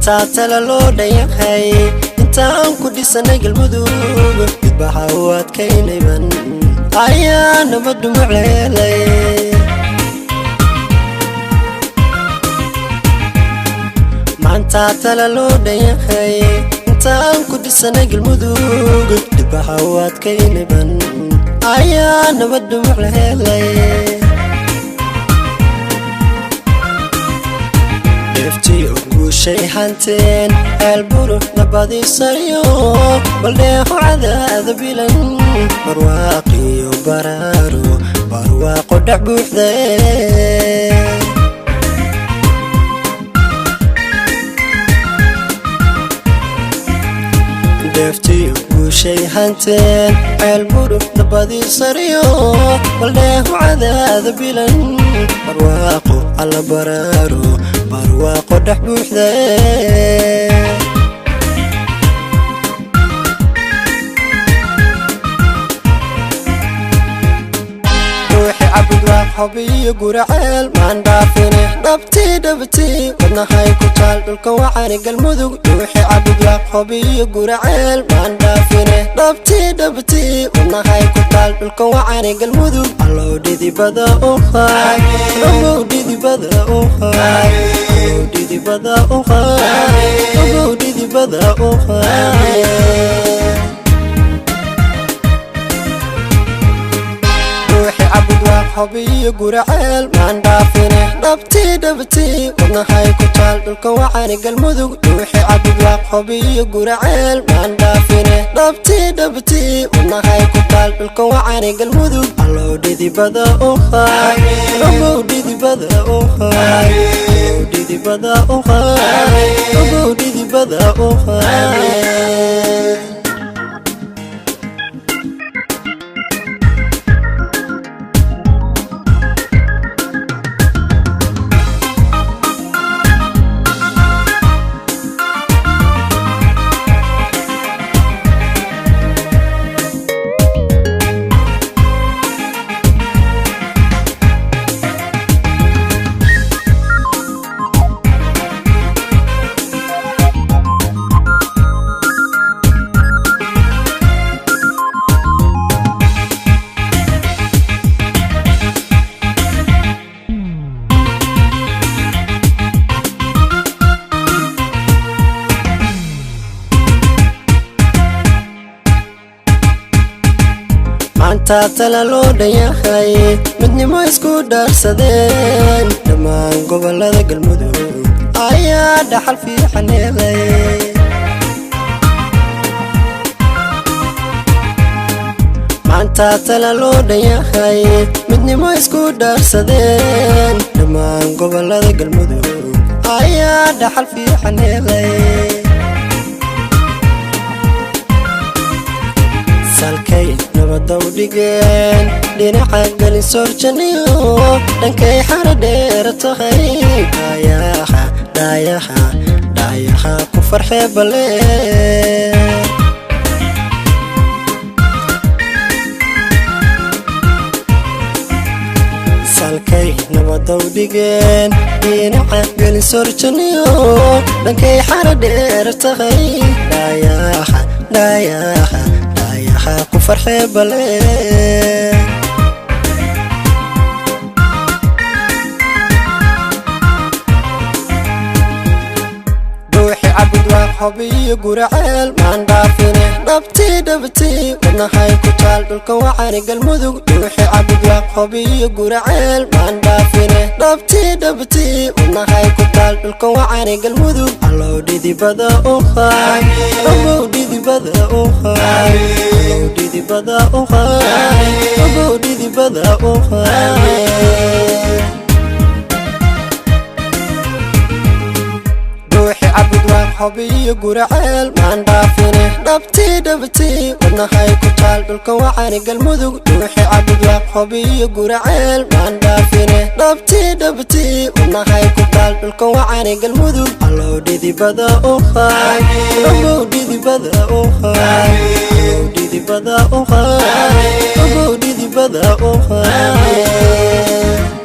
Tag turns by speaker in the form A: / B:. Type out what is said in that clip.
A: Maanta tala loo dhanyahay intaan ku dhisanay Galmudug, didbaxa u adkaynayban ayaa nabadu maceelay. Maanta tala loo dhanyahay intaan ku dhisanay Galmudug, didbaxa u adkaynayban ayaa nabadu maceelay. Dheeftiyo guushay hanteen ceelburu nabadiisayo, baldheeho cadaada bilan barwaaqiyo baraaro barwaaqo dhex buuxde. Dheeftiyo guushay hanteen ceelburu nabadiisaryo, baldheeho cadaada bilan barwaaqo alla baraaro barwaaqo dhex buuxde. Ruuxi Cabudwaaq Xobiyo Guraceel maan dhaafine, dhabtii dhabtii wadnahay ku taal dhulka wacani Galmudug. Ruuxi Cabudwaaq Xobiyo Guraceel maan dhaafine, dhabtii dhabtii wadnahay ku taal dhulka wacani Galmudug. Allow dhidibada u qaay, ogow dhidibada u qaay, ogow dhidibada u qaay, ogow dhidibada u qaay. Ruuxi Cabudwaaq Xobiyo Guraceel maan dhaafine, dhabtii dhabtii wadnahay ku taal dhulka wacani Galmudug. Ruuxi Cabudwaaq Xobiyo Guraceel maan dhaafine, dhabtii dhabtii wadnahay ku taal dhulka wacani Galmudug. Allow dhidibada u qaay, ogow dhidibada u qaay, ogow dhidibada u qaay, ogow dhidibada u qaay. Maanta tala loo dhanyahay midnimo isku dhaarsadeen dhammaan gobolada Galmudug ayaa dhaxal fiican helay. Maanta tala loo dhanyahay midnimo isku dhaarsadeen dhammaan gobolada Galmudug ayaa dhaxal fiican helay. Salkay nabada u dhigeen dhinaca gelin soorjaniyo dhankay xara dheera tahay, dhaayaha dhaayaha dhaayaha ku farxee bale. Salkay nabada u dhigeen dhinaca gelin soorjaniyo dhankay xara dheera tahay, dhaayaha dhaayaha dhaayaha ku farxee bale. Ruuxi Cabudwaaq Xobiyo Guraceel maan dhaafine, dhabtii dhabtii wadnahay ku taal dhulka wacani Galmudug. Ruuxi Cabudwaaq Xobiyo Guraceel maan dhaafine, dhabtii dhabtii wadnahay ku taal dhulka wacani Galmudug. Allow dhidibada u qaay, ogow dhidibada u qaay, ogow dhidibada u qaay, ogow dhidibada u qaay. Ruuxi Cabudwaaq Xobiyo Guraceel maan dhaafine, dhabtii dhabtii wadnahay ku taal dhulka wacani Galmudug. Ruuxi Cabudwaaq Xobiyo Guraceel maan dhaafine, dhabtii dhabtii wadnahay ku taal dhulka wacani Galmudug. Allow dhidibada u qaay, ogow dhidibada u qaay, ogow dhidibada u qaay, ogow dhidibada u qaay.